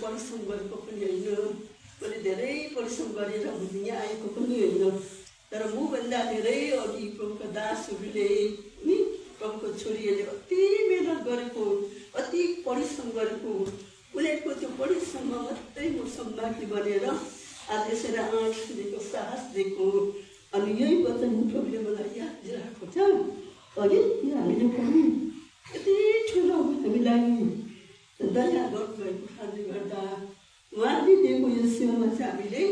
परिश्रम गरेको पनि होइन, मैले धेरै परिश्रम गरेर यहाँ आएको पनि होइन। तर मभन्दा धेरै अघि प्रभुका दासहरूले नि प्रभुको छोरीहरूले अति मेहनत गरेको, अति परिश्रम गरेको, उनीहरूको त्यो परिश्रममा मात्रै म सम्भागी बनेर आज यसरी आँट दिएको, साहस दिएको। अनि यही वचन प्रभुले मलाई याद दिइरहेको छ। अघि हामीले पनि यति ठुलो हामीलाई दया गर्नुभएको कारणले गर्दा उहाँले दिएको यो सेवामा चाहिँ हामीले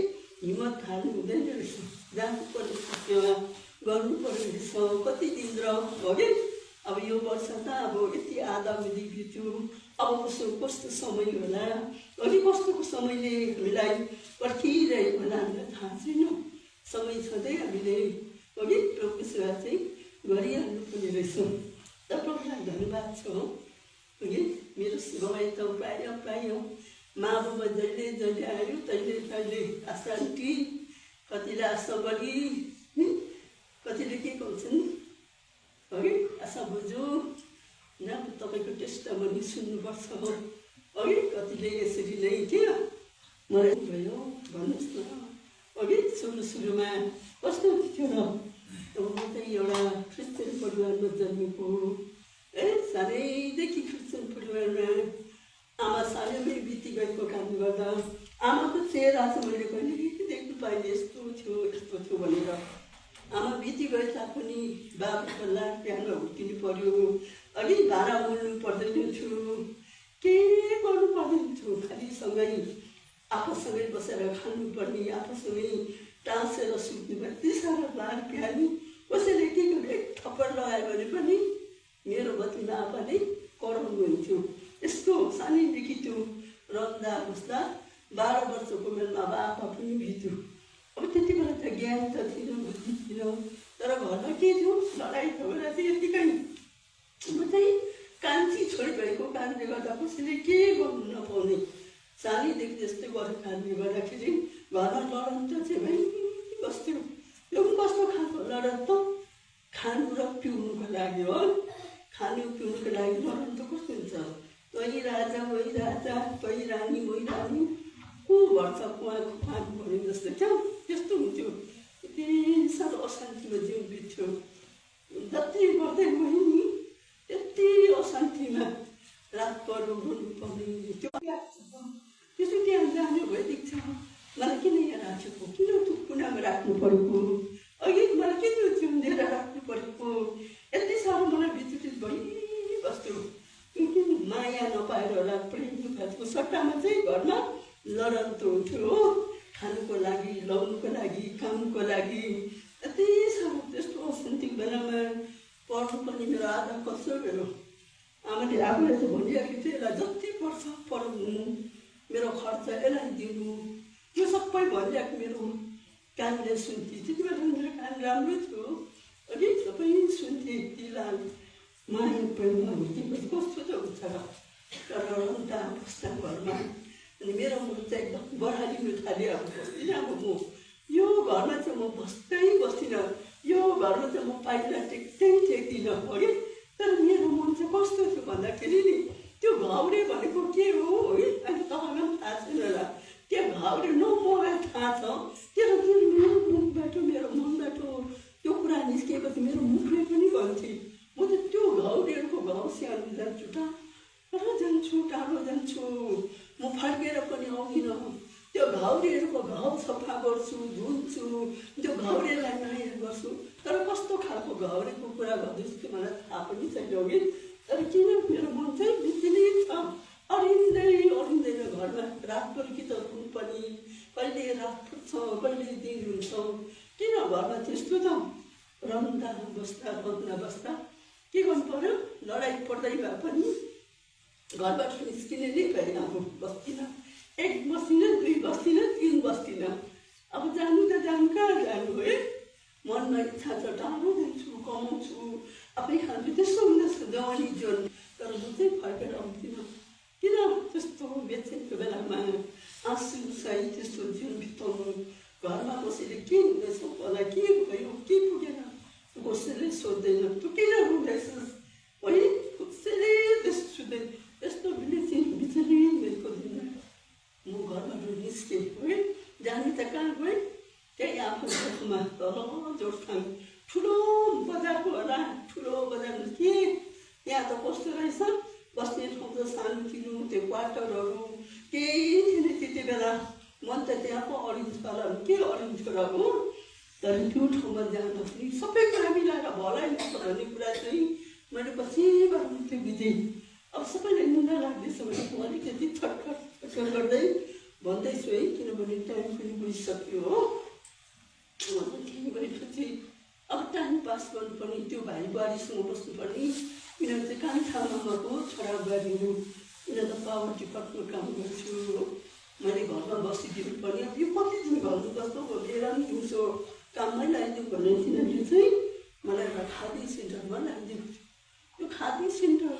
हिम्मत हाल्नु हुँदैन रहेछ, जानुपर्ने सेवा गर्नुपर्ने रहेछ। कति दिन र अघि अब यो वर्ष त अब यति आधा मिली बित्यो, अब कस्तो समय होला, अघि कस्तोको समयले हामीलाई पर्खिरहेको होला हामीलाई थाहा छैन। समय छँदै हामीले अघि प्रभुको सेवा चाहिँ गरिहाल्नु पर्ने रहेछ। र प्रभुलाई धन्यवाद छ। अघि मेरो गवाई त प्राय मा बाबा जहिले जहिले आयो तहिले आशा आन्टी, कतिले आशा बढी, कतिले के भन्छन् अघि आशा बुझ्यो न तपाईँको टेस्टमनी सुन्नुपर्छ हो। अघि कतिले यसरी नै के मलाई भयो भन्नुहोस् न। अघि सुरुमा कस्तो थियो र अब म चाहिँ एउटा क्रिस्चियन परिवारमा जन्मेको, सानैदेखि क्रिस्चियन परिवारमा आमा सानैमै बिति गएको कारणले गर्दा आमाको चेहरा चाहिँ मैले कहिले देख्नु पाइनँ, यस्तो थियो भनेर। आमा बिति गए तापनि बाबुको लाड प्यारमा हुर्किनु पर्यो, अलि भाडा मोल्नु पर्दैन थियो, के गर्नु पर्दैन थियो, खालि सँगै आफूसँगै बसेर खानुपर्ने, आफूसँगै टाँसेर सुत्नु पर्ने, यति साह्रो लाड प्यानी। कसैले के गर्यो एक थप्पड लगायो भने पनि मेरो बत्तीमा आपाले कराउनुहुन्थ्यो। यस्तो सानैदेखि त्यो रन्दा बस्दा 12 वर्षको बेलामा अब आप्पा पनि बित्यो। अब त्यति बेला त ज्ञान त थिएन, बुद्धि थिएन, तर घरमा के थियो लडाइँ झगडा चाहिँ यतिकै। म चाहिँ कान्छी छोरी भएको कारणले गर्दा कसैले के गर्नु नपाउने, सानैदेखि त्यस्तै गरेको कारणले गर्दाखेरि घरमा लडन त चाहिँ भाइ बस्थ्यो। यो पनि कस्तो खालको लडन त, खानु र पिउनुको लागि हो। खानु पिउनुको लागि लडन त कस्तो हुन्छ, तै राजा वही राजा, तै रानी वही रानी, को भर्छ कुवाको पानी भन्ने जस्तो क्या त्यस्तो हुन्थ्यो। यति साह्रो अशान्तिमा जिउ बित्थ्यो। जति गर्दै गयो नि त्यति अशान्तिमा रात परो गर्नुपर्ने त्यो त्यसो त्यहाँ जाने भइदिएको छ। मलाई किन यहाँ राखेको, किन त्यो कुनामा राख्नु परेको, अघि मलाई किन त्यो लिएर राख्नु परेको, यति साह्रो मलाई विचलित भइबस्थ्यो। किन माया नपाएर होला, प्रेम नपाएको सट्टामा चाहिँ घरमा लडन्त हुन्थ्यो हो, खानुको लागि, लाउनुको लागि, कामको लागि। यति साह्रो त्यस्तो अशान्तिको बेलामा पढ्नु पनि मेरो आधा कसो मेरो आमाले आफूले चाहिँ भनिराखेको थियो, यसलाई जति पर्छ पढाउनु, मेरो खर्च यसलाई दिनु, यो सबै भनिरहेको मेरो कानले सुन्थे। त्यति बेला मेरो कान राम्रो थियो, अलि सबै सुन्थे। तिलाल माया प्रेममा हुर्केपछि कस्तो त हुन्छ र, तर रन्दा बस्दा घरमा अनि मेरो मन चाहिँ एकदम बढालिनु थाल्यो। अब बस्दिनँ, अब म यो घरमा चाहिँ म बस्दिनँ, यो घरमा चाहिँ म पाइला टेक्दिनँ है। तर मेरो मन चाहिँ कस्तो थियो भन्दाखेरि नि त्यो घाउरे भनेको के हो है, अहिले तपाईँलाई पनि थाहा छैन होला। त्यो घाउरे मलाई थाहा छ, तर मेरो मनबाट त्यो कुरा निस्किएपछि मेरो मुखले पनि भन्थे म त त्यो घाउरेहरूको घाउ स्याहार्नु जान्छु, टाढो जान्छु, म फर्केर पनि आउँदिनँ। त्यो घाउरेहरूको घाउ सफा गर्छु, धुन्छु, त्यो घाउरेलाई माया गर्छु। तर कस्तो खालको घाउरेको कुरा गर्दैछु त्यो मलाई थाहा पनि छैन कि, तर किन मेरो मन चाहिँ विचलित छ। अरिँदैन घरमा रातभरि कि त रुम पनि, कहिले रात फुट्छ, कहिले दिन हुन्छ। किन घरमा त्यस्तो त रन्दा बस्दा के गर्नु पर्यो, लडाइँ पर्दै भए पनि घरबाट निस्किने नै भयो। अब बस्दिनँ, 1 बस्दिनँ, 2 बस्दिनँ, 3 बस्दिनँ। अब जानु त जानु, कहाँ जानु है, मनमा इच्छा छ टाढो जान्छु, कमाउँछु, आफै खान्छु, त्यस्तो हुँदैछ जवानी जीवन। तर म चाहिँ फर्केर आउँदिनँ। किन त्यस्तो बेचेको बेलामा आँसुसहित त्यस्तो जीवन बिताउनु, घरमा कसैले के हुँदैछ होला, के भयो, के पुगेन, कसैले सोध्दैन, तँ किन रुँदैछस् है, कसैले त्यस्तो सोध्दैन। यस्तो विचलित भएको दिन त कहाँ गएँ त्यही आफ्नो ठाउँमा तल जोरथाङ ठुलो बजारको होला ठुलो बजार थिएँ त्यहाँ त कस्तो रहेछ बस्ने ठाउँ त सानोतिनो त्यो क्वार्टरहरू केही थिएन त्यति बेला मन त त्यहाँ पो अडिन्छ होला के अडिन्छ र हो तर त्यो ठाउँमा जाँदाखेरि सबै कुरा मिलाएर भलाइन्छ भन्ने कुरा चाहिँ मैले पछिबाट त्यो बुझेँ अब सबैलाई निन्दा लाग्दैछ भने म अलिकति छटपट गर्दै भन्दैछु है किनभने टाइम पनि गइसक्यो हो केही भएपछि अब टाइम पास गर्नुपर्ने त्यो भाइ बुहारीसँग बस्नुपर्ने यिनीहरू चाहिँ कान्छामामाको छोरा बुहारी हुन् यिनीहरू त पावर डिपार्टमा काम गर्छु हो मैले घरमा बसिदिनु पर्ने अब यो कति दिन घरमा कस्तो लिएर पनि दिउँसो काममै लगाइदिउँ भन्ने तिनीहरूले चाहिँ मलाई एउटा खादी सेन्टरमा लगाइदिएको थियो यो खादी सेन्टर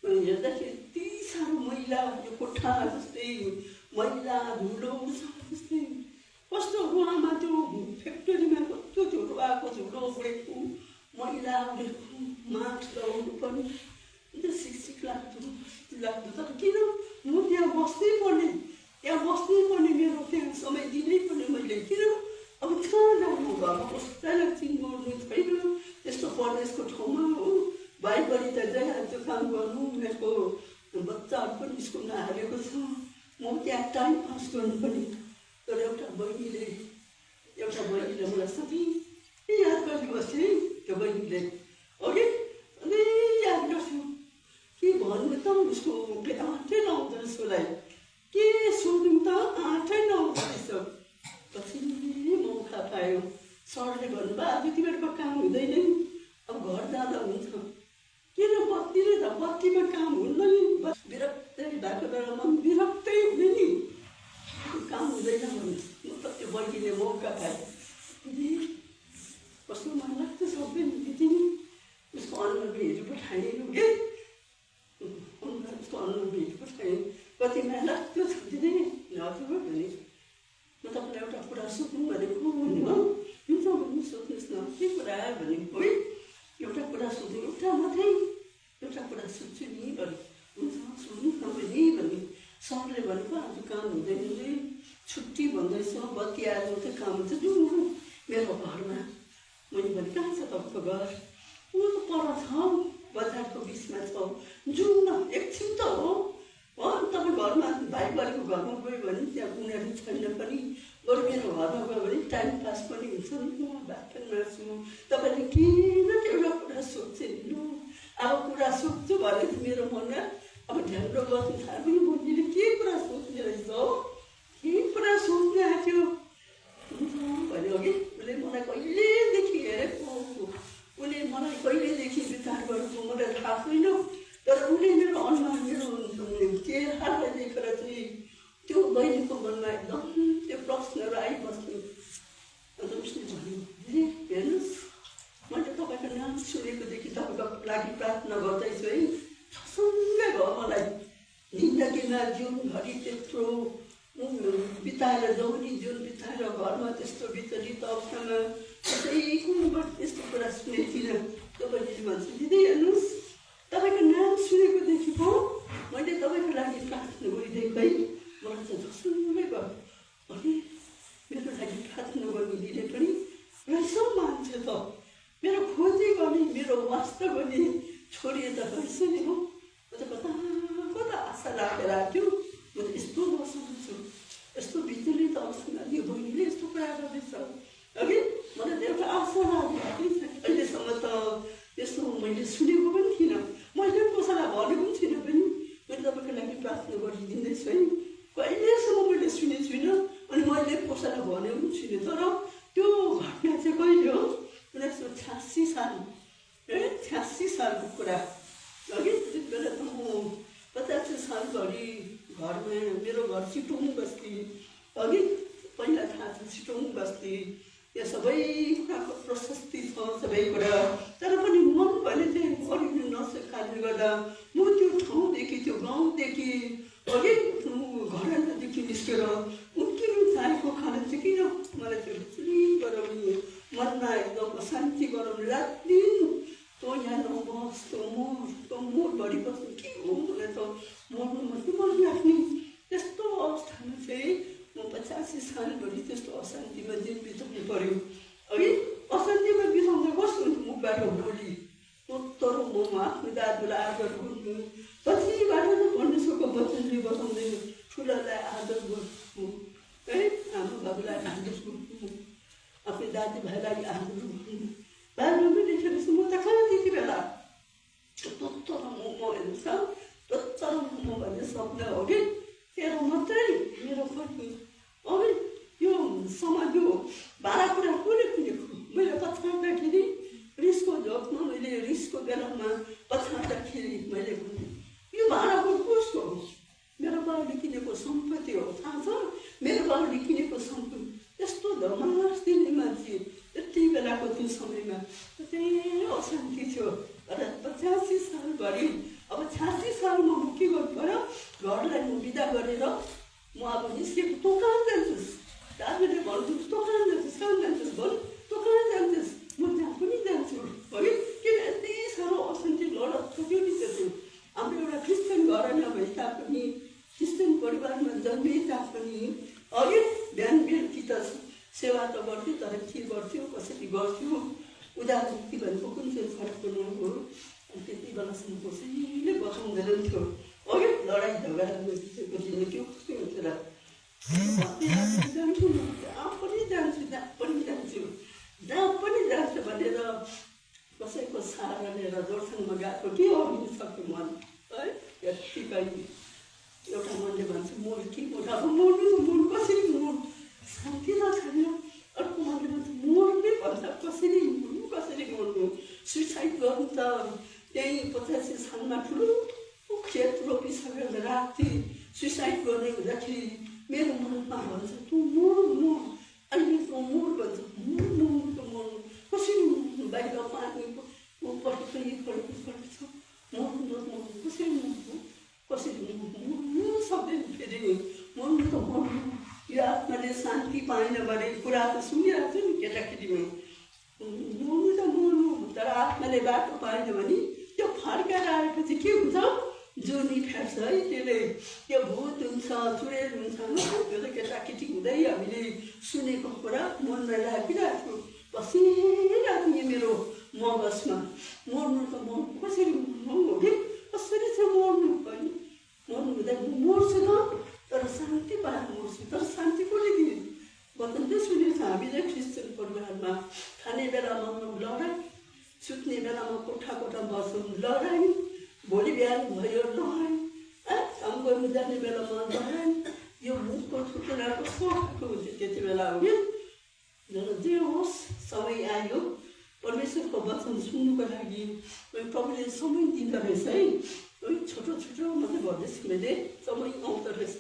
हेर्दाखेरि यति साह्रो मैला यो कोठा जस्तै मैला धुलो जस्तै कस्तो रुवामा त्यो फ्याक्ट्रीमा कस्तो त्यो रुवाको धुलो उडेको मैला उडेको मास्क लगाउनु पर्ने अन्त शिक्षित लाग्दो तर किन म त्यहाँ बस्नै पर्ने मेरो त्यहाँ समय दिनै पर्ने मैले किन अब कहाँ जानु घरमा कसैलाई चिन्नु छैन त्यस्तो परदेशको ठाउँमा हो भाइ बढी त जाइहाल्छ काम गर्नु उनीहरूको बच्चाहरू पनि स्कुल नहालेको छ म त्यहाँ टाइम पास गर्नुपर्ने तर एउटा बहिनीले मलाई सधैँ याद गरिबस्छु है त्यो बहिनीले अघि सधैँ याद गर्छु के भन्नु त उसको आँटै नआउँदो रहेछ उसलाई के सोध्नु त आँटै नआउँदो रहेछ पछि मौका पायो सरले भन्नुभयो अब तिमीहरूको काम हुँदैन नि अब घर जाँदा हुन्छ किन बत्तीमा काम हुन्न नि विरक्तै भएको बेलामा विरक्तै हुने नि काम हुँदैन भने म त त्यो बहिनीले मौका पाएँ कस्तो मन लाग्छ सबै दिदी उसको अनुहार हेरी पठाएँ के उसको अनुहार हेरी पठाएँ कति माया लाग्थ्यो छ दिदी हजुर भने म तपाईँलाई एउटा कुरा सोध्नु भनेको भन्नु हुन्छ भन्नु सोध्नुहोस् न के कुरा भनेको है एउटा कुरा सोध्नु एउटा कुरा सोध्छु नि भने हुन्छ सोध्नु नभए भने सरले भनेको आज काम हुँदैन रे छुट्टी भन्दैछ बत्ती आएर मात्रै काम हुन्छ जाउँ मेरो घरमा मैले भने कहाँ छ तपाईँको घर ऊ त पर छ बजारको बिचमा छ जाउँ न एकछिन त हो तपाईँ घरमा भाइ बढीको घरमा गयो भने त्यहाँ उनीहरू छैन पनि बरु मेरो घरमा गयो भने टाइम पास पनि हुन्छ नि म भात पनि मार्छु तपाईँले किन एउटा कुरा सोध्नु अब कुरा सोध्छु भने मेरो मनमा अब ढ्याम्रो गर्नु थाल्यो बहिनीले के कुरा सोध्ने रहेछ हो के कुरा सोध्ने आएको भन्यो कि उसले मलाई कहिलेदेखि हेरेको उसले मलाई कहिलेदेखि विचार गरेको मलाई थाहा छैन तर उसले मेरो अनुहार मेरो चेहरालाई देखेर चाहिँ त्यो बहिनीको मनमा एकदम त्यो प्रश्नहरू आइबस्थ्यो अन्त उसले भन्यो हेर्नुहोस् मैले तपाईँको नाम सुनेकोदेखि तपाईँको लागि प्रार्थना गर्दैछु है सँगै भयो मलाई जिन्दगीमा जीवनभरि त्यत्रो बिताएर जौनी जीवन बिताएर घरमा त्यस्तो विचलित अवस्थामा कसैकोबाट त्यस्तो कुरा सुनेको थिइनँ तपाईँले भन्छ दिदी हेर्नुहोस् तपाईँको नाम सुनेकोदेखि पो मैले तपाईँको लागि प्रार्थना गरिदिएको है मलाई चाहिँ झसङ्गै भयो अनि मेरो लागि प्रार्थना गर्नु दिने पनि रहेछ मान्छे त मेरो खोजी गर्ने मेरो वास्ता गर्ने छोरी त रहेछ नि हो म त कता आशा लागेर आएको म त यस्तो बस्छु यस्तो विचलित अवस्थामा यो बहिनीले यस्तो कुरा गर्दैछ अघि मलाई त एउटा आशा लागेको अहिलेसम्म त त्यस्तो मैले सुनेको पनि थिइनँ मैले कसैलाई भनेको पनि छुइनँ पनि मैले तपाईँको लागि प्रार्थना गरिदिँदैछु है कहिलेसम्म मैले सुनेको छुइनँ अनि मैले कसैलाई भनेको पनि छुइनँ तर त्यो घटना चाहिँ कहिले हो 1986 साल 86 सालको कुरा अघि त्यति बेला त म 50 सालभरि घरमा मेरो घर चिटोङ बस्ती अघि पहिला थाहा छ चिटोङ बस्ती यहाँ सबै कुराको प्रशस्ति छ सबै कुरा तर पनि मन भने चाहिँ अडिनु नसकेकाले गर्दा म त्यो ठाउँदेखि त्यो गाउँदेखि अघि घरदेखि निस्केर उम्किनु चाहेको खाना चाहिँ किन मलाई त्यो रुचुली गराउने मनमा एकदम अशान्ति गराउने रात दिन तँ यहाँ नबस् तँ मोरभरि बस्नु के हो मलाई त मर्नु मात्रै मन लाग्ने त्यस्तो अवस्थामा चाहिँ म 85 सालभरि त्यस्तो अशान्तिमा दिन बिताउनु पर्यो है। अशान्तिमा बिताउँदा कस्तो हुन्छ मुखबाट बोली तर म आफ्नो दाजुलाई आदर गर्नु कतिबाट त परमेश्वरको वचनले बताउँदैन ठुलालाई आदर गर्नु है, आमा बाबुलाई आदर गर्नु, आफ्नो दाजुभाइलाई आदर गर्नु। बाबुले लेखेपछि म त कहाँ त्यति बेला तर म हेर्नुहोस् तर म भन्ने शब्द हो कि तेरो मात्रै मेरो पनि अघि यो समाज यो भाडा कुरा कसले किनेको मैले पछाड्दाखेरि रिसको झोकमा मैले रिसको बेलामा पछाड्दाखेरि मैले भने यो भाडाको कसको हो? मेरो बाबुले किनेको सम्पत्ति हो, थाहा छ? मेरो बाबुले किनेको सम्पत्ति यस्तो धमास दिने मान्छे यति बेलाको त्यो समयमा त्यही अशान्ति थियो। र 85 सालभरि अब 86 सालमा म के गर्नु पर्यो? घरलाई म बिदा गरेर म अब निस्केको तँ कहाँ जान्छस्? दाजुले भन्नुहोस् तँ कहाँ जान्छस्? कहाँ जान्छस् भन्, तँ कहाँ जान्छस्? म जहाँ पनि जान्छु है। किन यति साह्रो अशान्ति लडत थुक्यो नि त्यो। हाम्रो एउटा क्रिस्चियन घरमा भए तापनि क्रिस्चियन परिवारमा जन्मिए तापनि अघि बिहान बेलुकी त सेवा त गर्थ्यो तर के गर्थ्यो कसरी गर्थ्यो उदाहरण भनेको कुन चाहिँ फरक पनि हो। त्यति बेलासम्म कसैले बताउँदैन थियो अघि लडाइँ झगडा गरिसकेको दिन के कस्तो हुन्छ र जान्छु जहाँ पनि जान्छु जहाँ पनि जान्छु भनेर कसैको सहारा लिएर जोरसँगमा गएको के अघि सक्यो मन है। यत्तिकै एउटा मनले भन्छ मोर के अब मोर्नु कसरी मोर शान्ति त छैन। अर्को मनले भन्छ मोर्ने भन्छ कसरी मोर्नु सुइसाइड गर्नु त त्यही 85 सालमा ठुलो खेत रोपिसकेर राति सुइसाइड गर्ने हुँदाखेरि मेरो मनमा भन्छ तँ मोर्नु अहिले तँ मोर भन्छ मोर्नु कसरी मोर्नु बाहिर पानीको पट्टि छ मोर्नु कसरी मोर्नु सक्दैन फेरि मोर्नु त मोर्नु। यो आत्माले शान्ति पाएन भने कुरा त सुनिरहेको छु नि केटाकेटीमा मोर्नु त मोर्नु तर आत्माले बाटो पाएन भने त्यो फर्काएर आएपछि के हुन्छ? जुनी फेर्छ है, त्यसले त्यो भूत हुन्छ चुडेल हुन्छ त्यो त केटाकेटी हुँदै हामीले सुनेको कुरा मनमा लागिरहेको बसिरहेको मेरो मगजमा। मोर्नु त म कसरी मोर्नु हो कि कसरी चाहिँ मोर्नु होइन मोर्नु हुँदा म मोर्छु त तर शान्ति पाएर मोर्छु। तर शान्ति कसले दिने वचन चाहिँ सुनेको छ हामीले क्रिस्चियन परिवारमा खाने बेलामा लडाइँ सुत्ने बेलामा कोठा बस्छौँ लडाइँ भोलि बिहान भयो लडाइँ काम गर्नु जाने बेलामा लडाइँ यो मुखको छुटेर कस्तो खाएको हुन्छ त्यति बेला हो कि। जे होस् समय आयो परमेश्वरको वचन सुन्नुको लागि प्रभुले समय दिँदो रहेछ है। छोटो मात्रै भन्दैछु मैले समय आउँदो रहेछ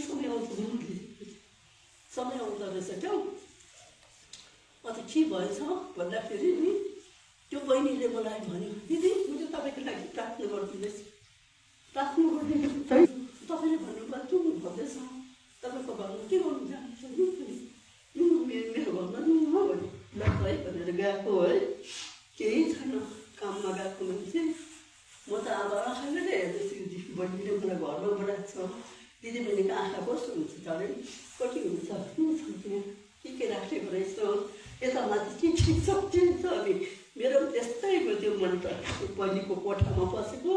समय आउँछ समय आउँदो रहेछ क्या। अन्त के भएछ भन्दाखेरि नि त्यो बहिनीले मलाई भन्यो दिदी मैले तपाईँको लागि प्रार्थना गरिदिँदैछु प्रार्थना गरिदिनु तपाईँले भन्नुभयो तँ भन्दैछ तपाईँको घरमा के गर्नु जान्छ मेरो घरमा नुहा भन्यो ल है भनेर गएको है। केही छैन काममा गएको मान्छे म त अब आँखाले नै हेर्दैछु बहिनीले मलाई घरमा बनाएको छ दिदी बहिनीको आँखा कस्तो हुन्छ झन् कति हुन्छ के राखेको रहेछ यता माथि के ठिक छ अनि मेरो त्यस्तै भयो त्यो मन त बहिनीको कोठामा बसेको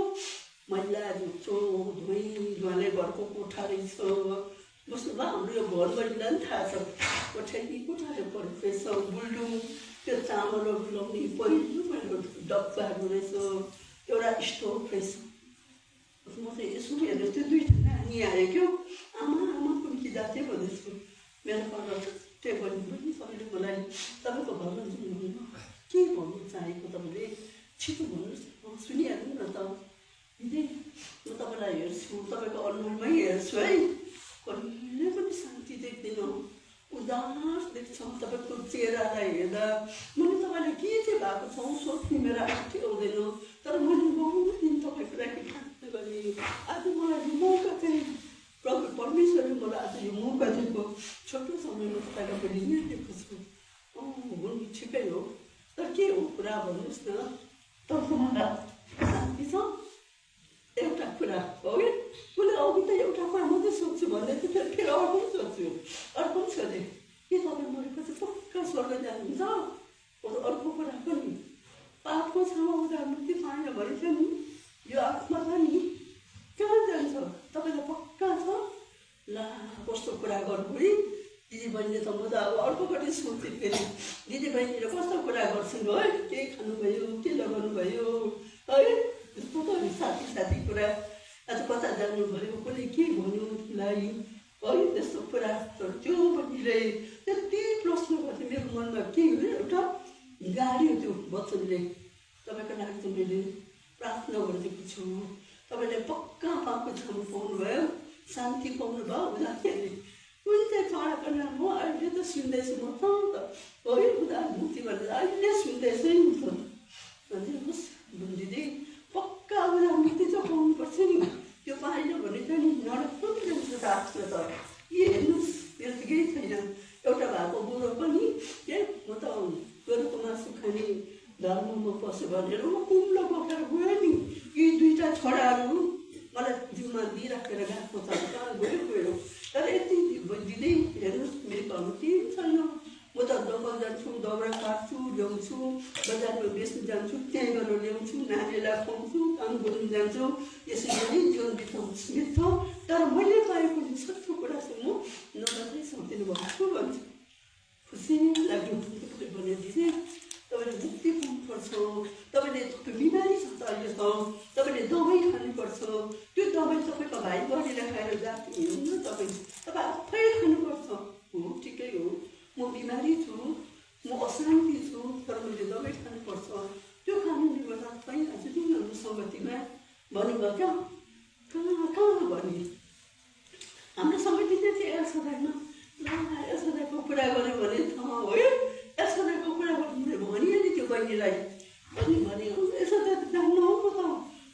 मैला झुक्चो धुवाले घरको कोठा रहेछ बस्नु भयो। हाम्रो यो घर बहिनीलाई पनि थाहा छ कोठाले परेको रहेछ बुल्डुङ त्यो चामलहरू लाउने पहिलो डब्बाहरू रहेछ एउटा स्टोभ रहेछ। म चाहिँ यसो हेर्दै त्यो दुईजना नानी आयो क्या आमा कुन्की जाति भन्दैछु मेरो घर त्यो बहिनी पनि तपाईँले मलाई तपाईँको घरमा जाउनु के भन्नु चाहेको तपाईँले छिटो भन्नुहोस् सुनिहाल्नु न त दिदी म तपाईँलाई हेर्छु तपाईँको अनुहारमै हेर्छु है कहिले पनि शान्ति देख्दिनँ उदास देख्छ तपाईँको चेहरालाई हेर्दा मैले तपाईँलाई के चाहिँ भएको छ सोच्ने मेरो आँखा आउँदैन तर मैले बहुत दिन तपाईँको लागि प्रार्थना गरेँ। आज मलाई मौका चाहिँ प्रभु परमेश्वरले मलाई आज यो मौका दिएको छोटो समयमा तपाईँलाई पनि दिएको छु हुनु ठिकै हो तर के हो कुरा भन्नुहोस् न तपाईँलाई शान्ति छ एउटा कुरा हो कि उसले अघि त एउटा कुरा मात्रै सोध्छु भन्दै थियो फेरि अर्को पनि सोध्छु भनेछ नि यो आत्मा छ नि कहाँ जान्छ तपाईँलाई पक्का छ ला कस्तो कुरा गर्नु है दिदीबहिनीले त म त अब अर्कोपट्टि सोच्थेँ फेरि दिदीबहिनीले कस्तो कुरा गर्छन् है के खानुभयो के लगाउनु भयो है त्यस्तो त साथी साथी कुरा आज कता जानुभयो कसले के भन्यो तिमीलाई है त्यस्तो कुरा तर त्यो बहिनीले त्यति प्रश्न गर्थ्यो मेरो मनमा के हो एउटा गाडी त्यो वचनले तपाईँको लागि चाहिँ मैले प्रार्थना गरेको छु तपाईँले पक्का पाएको ठाउँ पाउनुभयो शान्ति पाउनुभयो हुँदाखेरि कुन चाहिँ चढाको नाम हो अहिले त सुन्दैछु म त है उदार मुक्ति भनेर अहिले सुन्दैछु नि त भनिदिनुहोस् दिदी पक्का उदार मुक्ति चाहिँ पाउनुपर्छ नि त्यो पाएन भने चाहिँ नि नडक्नु जान्छ त आफ्नो त के हेर्नुहोस् मेरो त केही छैन एउटा भएको बुढो पनि ए म त गोरुको मासु खाने धर्ममा पस्यो भनेर म कुम्लो बोकेर गएँ नि यी दुईवटा छोराहरू मलाई जिउमा दिइराखेर गएको छ कहाँ गयो तर यति दिँदै हेर्नुहोस् मेरो घरमा केही छैन म त दोकान जान्छु दौरा काट्छु ल्याउँछु बजारमा बेच्नु जान्छु त्यहीँ गएर ल्याउँछु नानीलाई खुवाउँछु काम गर्नु जान्छु यसरी नै जीवन बिताउँछु तर मैले पाएको सत्य कुरा चाहिँ म नगर्दै सक्दिनँ भन्छु भन्छु खुसी लाग्यो भने दिदी तपाईँले मुक्ति पाउनुपर्छ तपाईँले बिमारी छ त अहिले त तपाईँले दबाई खानुपर्छ त्यो दबाई तपाईँको भाइ बढीलाई खाएर जाति हुनुहुन्न तपाईँ आफै खानुपर्छ हो ठिकै हो म बिमारी छु म अशान्ति छु तर मैले दबाई खानुपर्छ त्यो खानुले गर्दा तपाईँ आज जुन हाम्रो सङ्गतिमा भन्नुभयो क्या कहाँ कहाँ भने हाम्रो समिति चाहिँ एल्सदाईमा एल्सदाईको कुरा गऱ्यो भने थाहा हो एल्सदाईको कुरा मैले भनिहालेँ त्यो बहिनीलाई भने एल्सदाई त जान्नु हो म त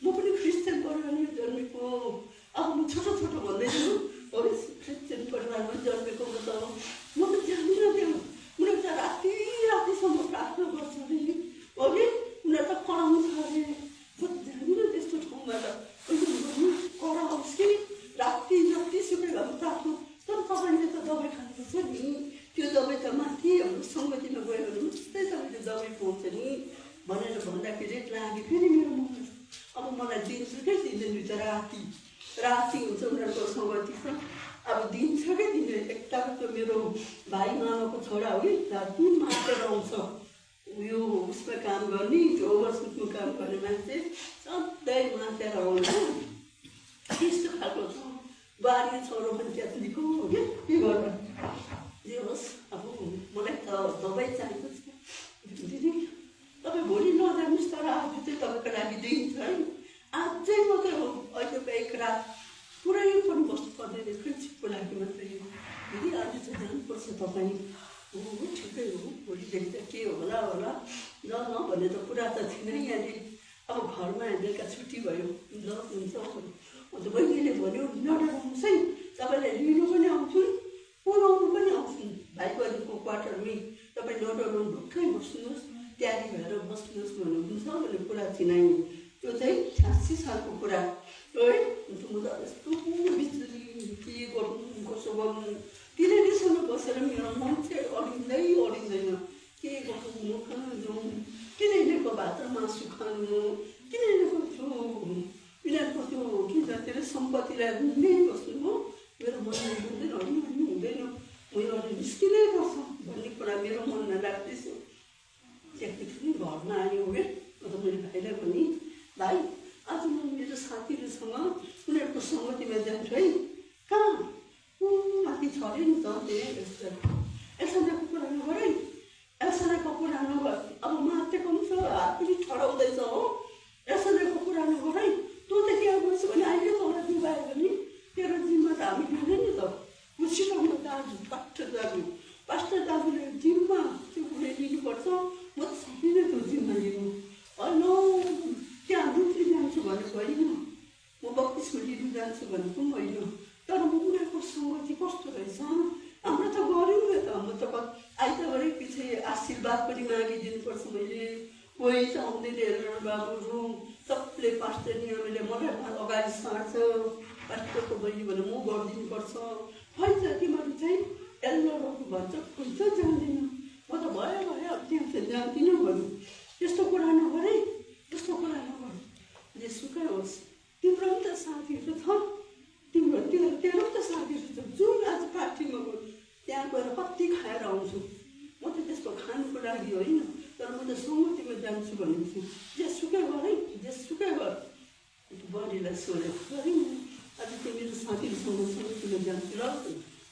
म पनि क्रिस्चियन परिवारमा जन्मेको अब म छोटो छोटो भन्दैछु है क्रिस्चियन परिवारमा जन्मेको म त जान्दिनँ त्यो उनीहरू त रातिसम्म प्रार्थना गर्छ अरे है उनीहरू त कराउँछ अरे म जान्दिनँ त्यस्तो ठाउँमा त कराओस् कि राति जतिसुकै भए प्रार्थना तर तपाईँले त दबाई खानुपर्छ नि त्यो दबाई त माथि हाम्रो सङ्गतिमा गयो भने मात्रै तपाईँले दबाई पाउँछ नि भनेर भन्दाखेरि लाग्यो फेरि मेरो मनमा अब मलाई दिनसुकै दिँदैन त राति हुन्छ उनीहरूको सङ्गति छ अब दिनसुकै दिँदैन एकताको त मेरो भाइ मामाको छोरा हो कि राति मात्र आउँछ उयो उसमा काम गर्ने त्यो ओभरसुटमा काम गर्ने मान्छे सधैँ मातेर आउँछ त्यस्तो खालको छ बारी छोरो पनि क्याथोलिक हो क्या के गर्नु जे होस् अब मलाई त दबाई चाहिएको छ दिदी तपाईँ भोलि नजानुहोस् तर आज चाहिँ तपाईँको लागि दिन छ है अझै मात्रै हो अहिलेको एक रात पुरै पनि बस्नु पर्दैन फ्रेन्डसिपको लागि मात्रै दिदी आज चाहिँ जानुपर्छ तपाईँ हो ठिकै हो भोलिदेखि त के होला ल भन्ने त कुरा त थिएन यहाँले अब घरमा बेलुका छुट्टी भयो ल हुन्छ अन्त बहिनीले भन्यो नडराउनुहोस् है तपाईँलाई लिनु पनि आउँछु पुऱ्याउनु पनि आउँछु भाइ बहिनीको क्वार्टरमै तपाईँ नडराउनु ढुक्कै बस्नुहोस् तयारी भएर बस्नुहोस् भन्नुहुन्छ भन्ने कुरा चिनाइ त्यो चाहिँ 86 सालको कुरा है अन्त म त यस्तो बिजुली के गर्नु कसो गर्नु तिनीहरूसँग बसेर मेरो मन चाहिँ अडिँदैन के गर्नु म कहाँ जाउँ किनैको भात र मासु खानु किनैको यिनीहरूको त्यो के जातिर सम्पत्तिलाई हुँदै बस्नु हो मेरो मनले हुँदैन म यो निस्किनै पर्छ भन्ने कुरा मेरो मनमा लाग्दैछ त्यहाँदेखि पनि घरमा आयो है अन्त मैले भाइलाई भने भाइ आज म मेरो साथीहरूसँग उनीहरूको सङ्गतिमा जान्छु है कहाँ माथि छ अरे नि त एल्सदाईको कुरा नगर है एल्सदाईको कुरा नगर अब मातेको पनि छ हात पनि ठडाउँदैछ हो एल्सदाईको कुरा नगर है तँ त के गर्छु भने अहिले तँलाई बिगायो भने तेरो जिम्मा त हामी लिँदैन नि त उसिराउनु दाजु पास्टर दाजुले जिम्मा त्यो कुरा लिनुपर्छ म त सक्दिनँ त्यो जिम्मा लिनु होइन त्यहाँ दुधले जान्छु भनेको होइन म बत्तिसमा लिनु जान्छु भनेको पनि होइन तर म उनीहरूको सङ्गति कस्तो रहेछ हाम्रो त गऱ्यौँ नि त हाम्रो त आइतबारै पछि आशीर्वाद पनि मागिदिनुपर्छ मैले कोही त आउँदैन हेरेर बाबुहरू सबले पास्टर नियमले मलाई अगाडि सार्छ पास्टरको बहिनी भने म गरिदिनुपर्छ खै त तिमीहरू चाहिँ एल्लोहरू भन्छ कोही त जान्दिनँ म त भयो अब त्यहाँ चाहिँ जान्दिनँ भन्नु त्यस्तो कुरा नगर है त्यस्तो कुरा नगर त सङ्गतिमा जान्छु भनेपछि जेसुकै गर है, जेसुकै गर। बुहारीलाई सोध्यो, है आज त्यो मेरो साथीहरूसँग सङ्गतिमा जान्छु र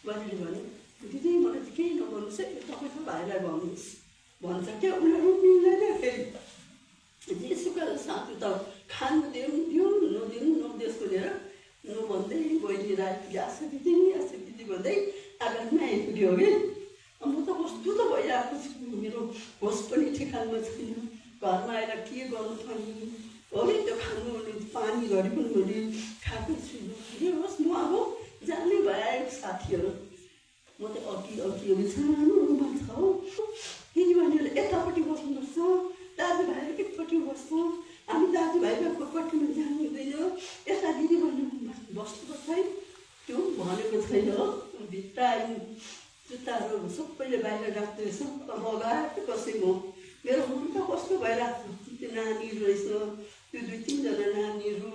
बुहारीले भने दिदी मलाई चाहिँ केही नगर्नुहोस् है, तपाईँको भाइलाई भन्नुहोस् भन्छ क्या। उनीहरू मिल्दैन फेरि, जेसुकै साथी त खानु दिउँ नदिउँ नदेश भनेर नभन्दै बहिनी राखी आशा दिदी भन्दै आँगनमा आइपुग्यो कि। म त कस्तो त भइरहेको छु, मेरो होस पनि ठेकानमा छैन। घरमा आएर के गर्नु पर्ने हो कि त्यो खानु भने पानी घरि पनि मैले खाएकै छुइनँ। के होस् म अब जाने भइआएको साथीहरू, म त अघि सानो रुममा छ हौ। दिदीबहिनीहरूले यतापट्टि बस्नुपर्छ, दाजुभाइहरू एकपट्टि बस्छ, हामी दाजुभाइको पट्टिमा जानु हुँदैन, यता दिदीबहिनी बस्नुपर्छ है। त्यो भनेको छैन हो। भित्र आयौँ, जुत्ताहरू सबैले बाहिर राख्दैछ, बगाएर कसै म मेरो मन त कस्तो भइरहेको छ। त्यो नानीहरू रहेछ, त्यो 2-3 जना नानीहरू,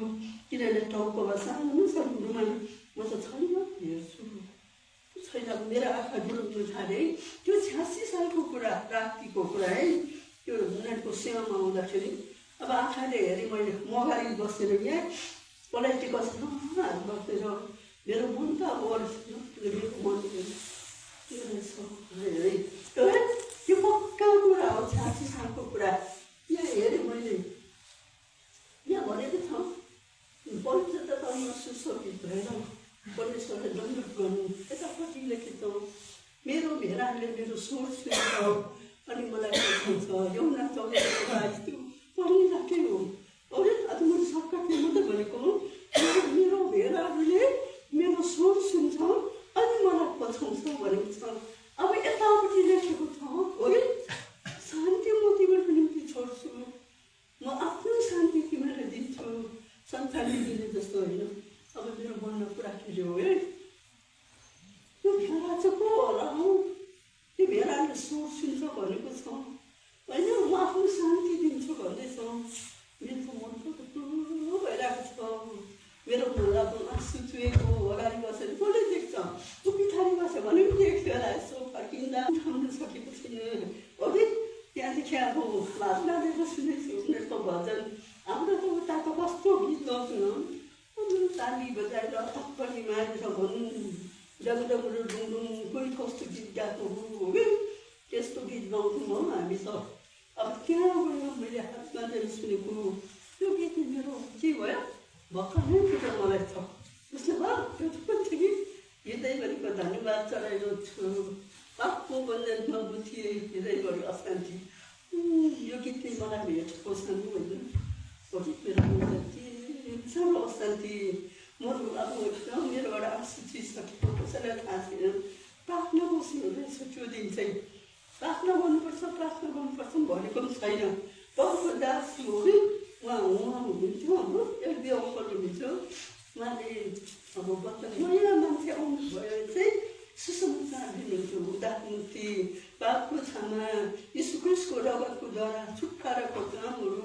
किनभने टाउकोमा सानो सानो रुमाल म त छैन हेर्छु छैन। मेरो आँखा डुल्नु थाले है। त्यो 86 सालको कुरा, रातिको कुरा है। त्यो उनीहरूको सेवामा आउँदाखेरि अब आँखाले हेरेँ मैले, म अगाडि बसेर यहाँ पलाइटी कसेर हात बसेर मेरो मन त अब अरू छैन, मेरो मन के रहेछ है। त्यो पक्का कुरा हो, 86 सालको कुरा। यहाँ हेरेँ मैले, यहाँ भनेको छ पवित्रतामा सुशोभित भएर परमेश्वरले दण्डवत गर्नु। यतापट्टि लेखेको मेरो भेडाहरूले मेरो स्वर सुन्छ अनि मलाई देखाउँछ। यौना 14 त्यो पढिराखे हो। अरे आज मैले सर्टकटले मात्रै भनेको, मेरो भेडाहरूले मेरो स्वर सुन्छ अनि मलाई पछाउँछ भनेको छ। अब यतापट्टि लेखेको छ हो कि शान्ति म तिमीहरूको निम्ति छोड्छु, म आफ्नो शान्ति तिमीलाई दिन्छु, संसारले दिने जस्तो होइन। अब मेरो मनमा कुरा खेल्यो है। त्यो भेडा चाहिँ को होला हौ? त्यो भेडाले स्वर सुन्छ भनेको छ होइन, म आफ्नो शान्ति दिन्छु भन्दैछ। मेरो मन त ठुलो भइरहेको छ। मेरो भुला आँसु चुहेको अगाडि बसेर कसले देख्छ? ऊ पछाडि बस्यो भने पनि देख्थ्यो होला। यसो फर्किँदा थाम्न सकेको छैन अघि। त्यहाँदेखि अब भातनाले सुनेछु उनीहरूको भजन। हाम्रो त उता त कस्तो गीत गाउँछौँ, ताली बजाएर थप्पडी मारेर भनौँ डगडगुरु डुङडुङ कोही कस्तो गीत गाएको हो कि त्यस्तो गीत गाउँछौँ हो हामी त। अब त्यहाँ गएर मैले हात बाँधेर सुनेको त्यो गीत मेरो के भयो भर्खरै फिटर मलाई छ बुझ्नु भयो। त्यो पनि थियो कि हृदयभरिको धन्यवाद चढाएको छु, पापको बन्धनमा बुझिए हृदयभरि अशान्ति। यो गीतले मलाई भेटेको सानो होइन, मेरो सानो अशान्ति। म अब मेरोबाट आँसु चुहिसकेको कसैलाई थाहा छैन। प्रार्थना बस्नु रहेछ त्यो दिन चाहिँ, प्रार्थना गर्नुपर्छ भनेको पनि छैन। प्रभुको दास हो कि उहाँ हुनुहुन्थ्यो, हाम्रो एक अङ्कल हुनुहुन्थ्यो। उहाँले अब बच्चा नयाँ मान्छे आउनुभयो चाहिँ सुसमाचार दिनुहुन्थ्यो। उदात्मुक्ति, पापको क्षमा, यीशु क्रिस्टको रगतको द्वारा छुटकाराको कामहरू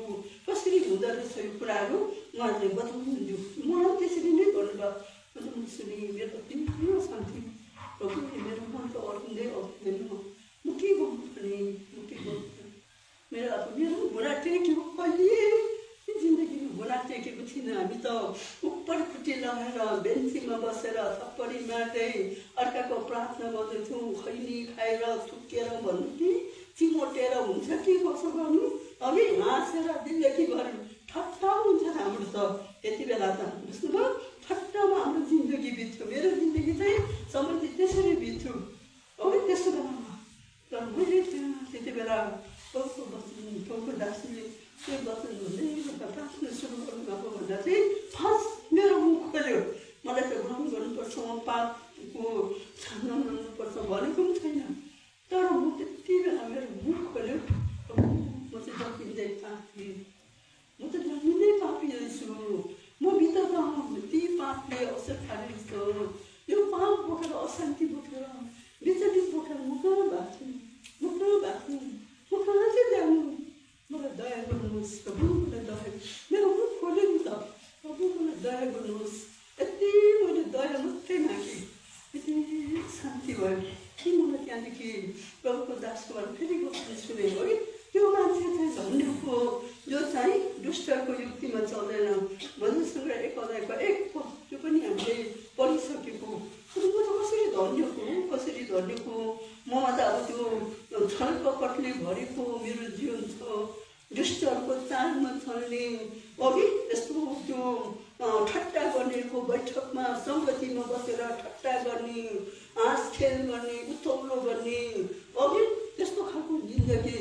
कसरी हुँदो रहेछ यो कुराहरू उहाँहरूले बताउनुहुन्थ्यो। मलाई त्यसरी नै भन्नुभयो। अनि सुनि मेरो ठुलो शान्ति। प्रभुले मेरो मन त अड्किँदै म के गर्नु भने म के गर्नु। मेरो अब मेरो घुँडा टेकेको कहिले जिन्दगीमा घुँडा टेकेको थिइनँ। हामी त उपर खुट्टी लगाएर बेन्चीमा बसेर थप्पडी मार्दै अर्काको प्रार्थना गर्दैथ्यौँ। खैनी खाएर थुकेर भन्नु कि चिमोटेर हुन्छ कि कसो गर्नु, अघि हाँसेर जिन्दगीभर ठट्टा हुन्छ हाम्रो त त्यति बेला त बुझ्नुभयो। ठट्टामा हाम्रो जिन्दगी बित्थ्यो। मेरो जिन्दगी चाहिँ सम्बन्धित त्यसरी बित्थ्यो अघि त्यस्तो बेलामा। तर मैले त्यति बेला टाउको दासीले त्यो वचन भन्दै प्रार्थना सुरु गर्नुभएको भन्दा चाहिँ फर्स्ट मेरो मुख खोल्यो। मलाई त ग्रहण गर्नुपर्छ, पापको क्षमा गर्नुपर्छ भनेको पनि छैन। तर म त्यति बेला मेरो मुख खोल्यो। म चाहिँ जतिँदै पापी, म त जन्मिँदै पापी रहेछु। म भित्र त ती पापले असर खानेछ। यो पाप बोकेर अशान्ति बोकेर विचलित बोकेर म कहाँ भएको छु, म कहाँ चाहिँ जानु। मलाई दया गर्नुहोस् प्रभु, मलाई दया। मेरो मुख खोल्यो नि त, प्रभु मलाई दया गर्नुहोस्। यति मैले दया मात्रै मागेँ, यति शान्ति भयो कि मलाई त्यहाँदेखि प्रभुको दासको बारे फेरि बस्ने सुने है। त्यो मान्छे चाहिँ धन्यको जो चाहिँ दुष्टको युक्तिमा चल्दैन। भजन सङ्ग्रह 1 अध्यायको 1 पद त्यो पनि हामीले पढिसकेको। म त कसरी धन्यको, कसरी धन्यको, ममा त अब त्यो छलकपटले भरेको मेरो जीवन छ, दुष्टहरूको चालमा चल्ने, अघि यस्तो त्यो ठट्टा गर्नेको बैठकमा सङ्गतिमा बसेर ठट्टा गर्ने, हाँस खेल गर्ने, उत्तौलो गर्ने, अघि त्यस्तो खालको जिन्दगी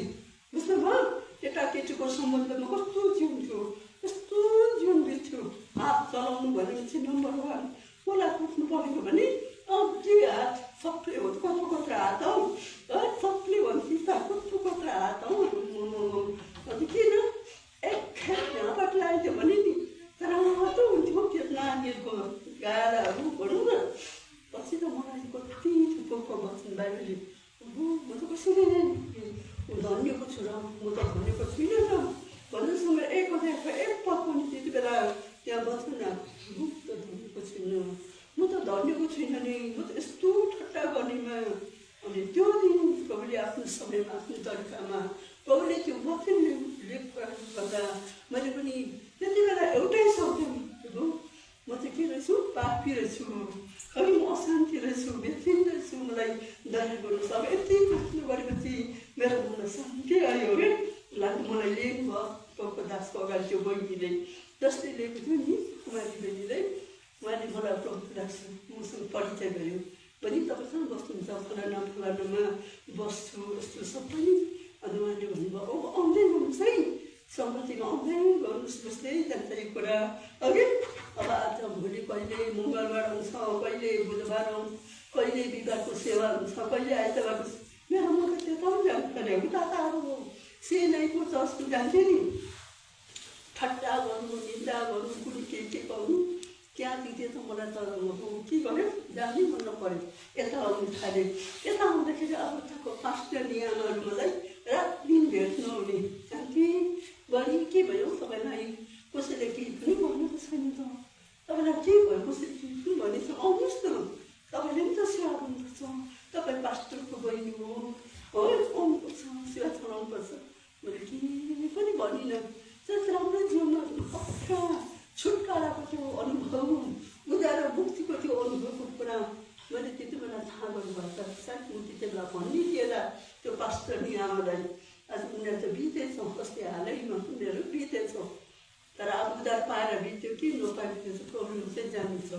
बुझ्नुभयो। केटाकेटीको सम्बन्धमा कस्तो जीवन थियो, यस्तो जीवन बित्थ्यो। हात चलाउनु भनेपछि नम्बर 1, खोला कुट्नु पऱ्यो भने अझै हात सक्ले हो, कत्रो कत्रो हात हौ, सक्ले भनेपछि त कत्रो कत्रो हात हौ। अनि किन एक खेत यहाँबाट लगाइदियो भने नि रातो हुन्थ्यो त्यो नानीहरूको गाडाहरू भनौँ न। पछि त मलाई कति थुप्रोको बस्नु बाहिरले, म त कसरी धन्यको छु र, म त धन्यको छुइनँ त। भजनसँग 1 अध्यायको 1 पद पनि त्यति बेला त्यहाँ बस्नु न, म त धन्यको छुइनँ, म त धन्यको छुइनँ नि, म त यस्तो ठट्टा गर्नेमा। अनि त्यो दिन प्रभुले आफ्नो समयमा आफ्नो तरिकामा प्रभुले त्यो वचनले लेख गर्दा मैले पनि त्यति बेला एउटै शब्द, म चाहिँ के रहेछु, पापी रहेछु, कहीँ म अशान्ति रहेछु, बेचिन रहेछु, मलाई दया गर्नुहोस्। अब यति प्रश्न गरेपछि मेरो मनमा शान्ति आयो क्या। मलाई लिएको भयो प्रभुको दासको अगाडि त्यो बहिनीले, जसले लिएको थियो नि कुमारी बहिनीले, उहाँले मलाई प्रभुको दास मसँग परिचय गर्यो। पनि तपाईँसँग बस्नुहुन्छ, फलाना फलानामा बस्छु यस्तो सबै। अनि उहाँले भन्नुभयो अब आउँदै गर्नुहोस् है, सङ्गतिमा आउँदै गर्नुहोस्, बस्दै जान्छ यो कुरा। अघि अब आज भोलि कहिले मङ्गलबार आउँछ, कहिले बुधबार आउँछ, कहिले बिहिबारको सेवा हुन्छ, कहिले आइतबारको। मेरो म त त्यता पनि जानु पर्यो, उता त अब सेनाइको चर्चको जान्थेँ नि, ठट्टा गर्नु, निन्दा गर्नु, कुनै के गर्नु, त्यहाँदेखि त मलाई त के गर्यो, जानै मन नपऱ्यो। यता आउनु थालेँ। यता आउँदाखेरि अब उताको पास्टर नियमहरू मलाई रात दिन भेट्नु हुने। शान्ति बढी के भयो तपाईँलाई, कसैले केही पनि भनेको छैन त, तपाईँलाई के भयो, कसैले केही पनि भनेको छ, आउनुहोस् न, तपाईँले पनि त सेवा गर्नुपर्छ, तपाईँ पास्टरको बहिनी हो, आउनुपर्छ, सेवा चलाउनुपर्छ। मैले केही पनि भनिनँ। जति राम्रो जीवनमा पक्का छुटकाराको त्यो अनुभव, उद्धार मुक्तिको त्यो अनुभवको कुरा मैले त्यति बेला थाहा गर्नुभएको छ। सायद म त्यति बेला भनिदिएर त्यो पास्टर नियामलाई, आज उनीहरू त बितेछ, अस्ति हालैमा उनीहरू बितेछ, तर अब उद्धार पाएर बित्यो कि नपाएर त्यो प्रब्लम चाहिँ जानिन्छ।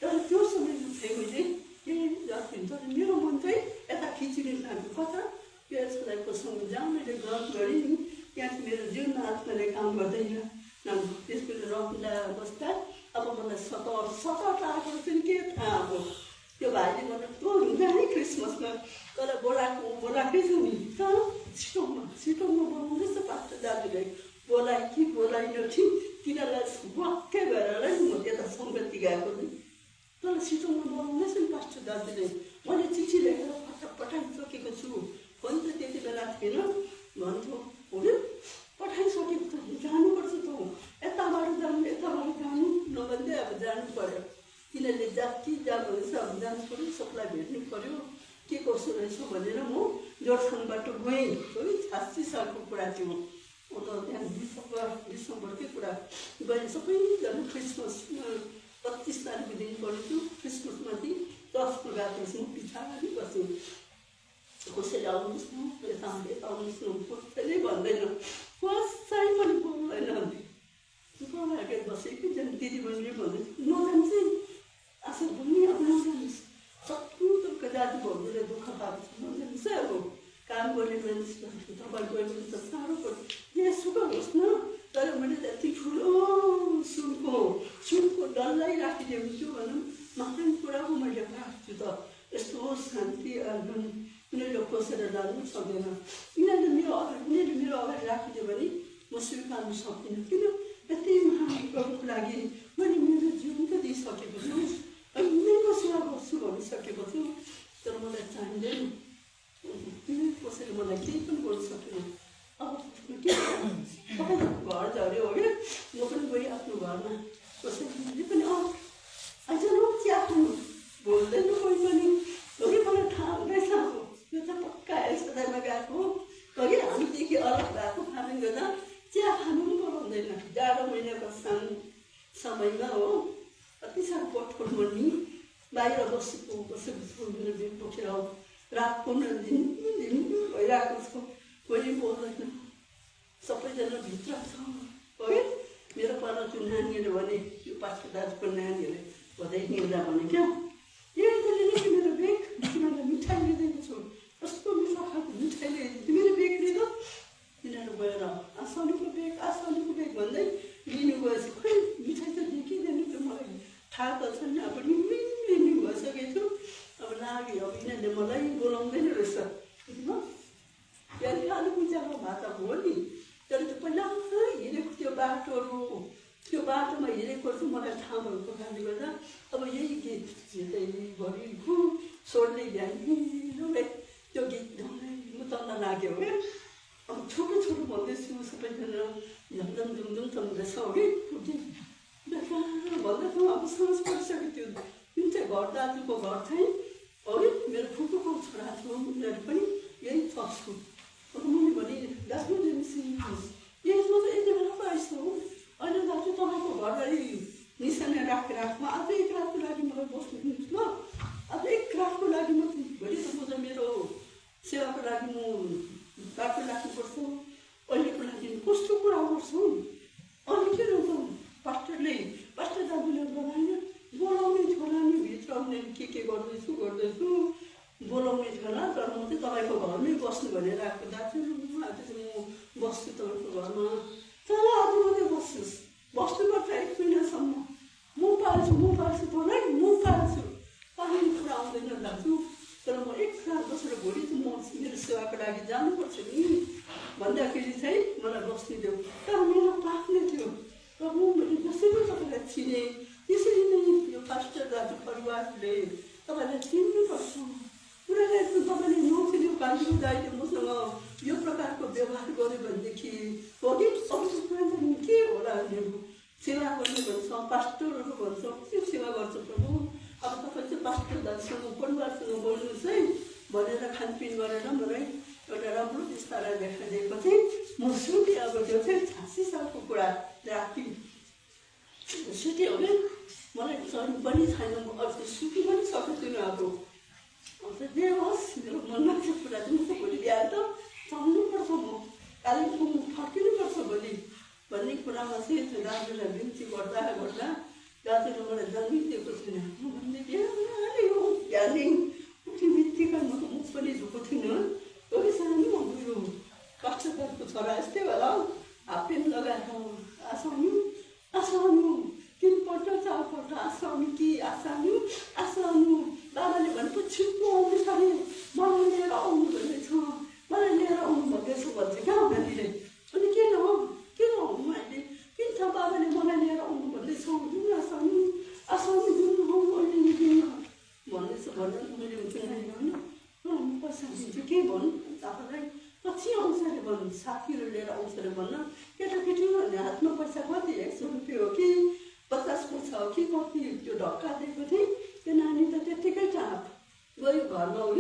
तर त्यो समयमा चाहिँ मैले के जान्थेँ, तर मेरो मन चाहिँ यता खिचिने लाग्यो, कता यो यसको सँग जहाँ मैले गफ गरेँ नि, त्यहाँ मेरो जीवनमा आत्माले काम गर्दैन। त्यसको रक्दा बस्दा अब मलाई सतहट आएको चाहिँ के थाहा अब। त्यो भाइले मलाई तँ हुन्छ है क्रिसमसमा, तर बोलाएकै छु नि, तर सिटोङमा बोलाउँदैछ पास्टर दाजुले, बोलाइ कि बोलाइनँ कि तिनीहरूलाई वाक्कै भएर म त्यता सङ्गति गएको नि, तर सिटोङमा बोलाउँदैछ नि पास्टर दाजुले। मैले चिठी लेखेर पठाइसकेको छु, पनि त त्यति बेला थिएन भन्थ्यो, हो पठाइसकेको छ, जानुपर्छ त, यताबाट जानु नभन्दै अब जानु पऱ्यो। तिनीहरूले जाति जानुहुनेछ, अब जानु पऱ्यो, सबलाई भेट्नु पऱ्यो, के कसो रहेछ भनेर म जोरथाङबाट गएँ। 86 सालको कुरा थियो, म त त्यहाँ डिसेम्बरकै कुरा गएँ। सबैजना क्रिसमस 25 तारिकको दिन पढेको थियो, क्रिसमसमाथि चर्चको गएको छु, पछाडि बसेँ। कसैले आउनुहोस् न, यता आउनुहोस् न, कसैले भन्दैन, कसै पनि बोल्दैन। बोलाएर बसेको दिदीबहिनीले भन्दै नजान्छ आशा पनि अब नजानुहोस्, सबै दाजु भाउजूले दुःख पाएको छ, नजानुहोस् है। अब काम गर्ने मान्छे तपाईँ गयो भने त साह्रो पर्छ, यसुकै होस् न। तर मैले त यति ठुलो सुनको डल्लै राखिदिएको भनौँ, महान कुरा हो मैले पाएको छु त। यस्तो शान्ति आगमन उनीहरूले खोसेर जानु सक्दैन। उनीहरूले मेरो अगाडि राखिदियो भने म स्वीकार्नु सक्दिनँ, किन यति महान प्रभुको लागि मैले मेरो जीवन त दिइसकेको छु, उनीको सेवा गर्छु भनिसकेको छु। तर मलाई चाहिँदैन, कसैले मलाई केही पनि गर्नु सकेन। अब के तपाईँको घर झऱ्यो हो क्या, म पनि गएँ आफ्नो घरमा, कसैले पनि आइज न चिया खानु बोल्दैन कोही पनि, मलाई थाहा हुँदैछ यो त पक्का यसमा गएको हो कि हामीदेखि अलग होइन हो, अति साह्रो पटफोल मर्नी बाहिर बसेको मेरो बेग बोकेर रात 15 दिन भइरहेको छ, कोही बोल्दैन, सबैजना भित्र छ है। मेरो पर त्यो नानीहरूले भने यो पास्टर दाजुको नानीहरूले भन्दै हिँड्दा भने क्या यसले नि मेरो बेग तिमीहरूलाई मिठाई लिँदैको छु, कस्तो मिठो खालको मिठाई ल्याइदिन्छु, मेरो बेग लिँदा तिनीहरू गएर आसानीको बेग भन्दै लिनु गएपछि खै मिठाई त देखिँदैन त, मलाई थाहा त छैन, अब लिनु भइसकेको छु, अब लाग्यो अब यिनीहरूले मलाई बोलाउँदैन रहेछ होइन। त्यहाँदेखि अलिक पूजाको भात हो नि, तर त्यो पहिला हिँडेको त्यो बाटोमा हिँडेको चाहिँ मलाई थाहा भएको कारणले गर्दा अब यही गीत जित्दैभरिको स्वरले बिहान त्यो गीत मुतल्न लाग्यो है। अब छोटो भन्दैछु, सबैजना झमझम झुमझुम चल्दैछौँ है, भन्दैछौँ। अब साँझ परिसक्यो, त्यो जुन चाहिँ घर दाजुको घर चाहिँ है मेरो फुपूको छोरा थियो, उनीहरू पनि यही चर्चको। अब मैले भने दाजु यसमा त यति बेला पो आइस हो, अहिले दाजु तपाईँको घरलाई निशाना राखेर म आज एक रातको लागि मलाई बस्नु दिनुहोस् ल, आज एक रातको लागि म भोलि त म त मेरो सेवाको लागि म बाटो राख्नुपर्छ, अहिलेको लागि कस्तो कुरा गर्छु। अनि के त पास्टर दाजुले बोलाउने थियो होला नि, भित्र उनीहरू के गर्दैछु बोलाउने थियो होला, तर म चाहिँ तपाईँको घरमै बस्नु भनेर आएको। दाजु आज चाहिँ म बस्छु तपाईँको घरमा, तर आज मात्रै बस्नुपर्छ 1 महिनासम्म, म पाल्छु तँलाई, म पाल्छु, पाल्ने कुरा आउँदैन दाजु, तर म एक रात बसेर भोलि त म मेरो सेवाको लागि जानुपर्छ नि भन्दाखेरि चाहिँ मलाई बस्नु देऊ। तर मेरो पाख्ने थियो, प्रभु मैले जसरी तपाईँलाई चिने त्यसरी नै यो पास्टर दाजु परिवारले तपाईँलाई चिन्नुपर्छ। उनीहरूले तपाईँले नचिन्यो कालीको दाइले मसँग यो प्रकारको व्यवहार गर्यो भनेदेखि भोलि अरू के होला, उनीहरू सेवा गर्ने भन्छ, पास्टरहरू भन्छ, के सेवा गर्छ प्रभु। अब तपाईँ चाहिँ पास्टर दाजुसँग परिवारसँग बोल्नुहोस् है भनेर खानपिन गरेर मलाई एउटा राम्रो विस्तार देखाइदिएको चाहिँ म सुटेँ। अब त्यो चाहिँ 86 सालको कुरा राति सुत्यो भने मलाई चढ्नु पनि छैन, म अर्को सुति पनि सकेको छुइनँ। अब जे होस् मेरो मनमा त्यो कुरा चाहिँ म भोलि बिहान त चल्नुपर्छ, म कालिम्पोङ फर्किनुपर्छ भोलि भन्ने कुरामा चाहिँ त्यो दाजुलाई बिन्ती गर्दा दाजुले मलाई जन्मिदिएको छैन। म भन्ने बिहानै उठ्ने बित्तिकै म मुख पनि धोएको थिइनँ, कोही सानो मेरो पास्टर दाजुको छोरा यस्तै होला, हाफ पेन्ट लगाएर आसानु 3 पल्ट 4 पल्ट आसानु बाबाले भनेको छिट्टो आउनु पर्यो, मलाई लिएर आउनु भन्दैछ, भन्छ क्या नानीले। अनि के नहुँ अहिले किन छ बाबाले मलाई लिएर आउनु भन्दैछ, जुन आसानु जुन हौ अहिले भन्दैछ भनेर मैले हुन्छ नानी होइन म पैसा दिन्छु के भन्नु तपाईँलाई, पछि आउँछ अरे भन्नु, साथीहरू लिएर आउँछ अरे भन्नु, केटाकेटी हातमा पैसा कति 100 रुपियाँ हो कि 50 पैसा हो कि कति त्यो ढक्का दिएको थिएँ। त्यो नानी त त्यत्तिकै चाप गयो घरमा हो।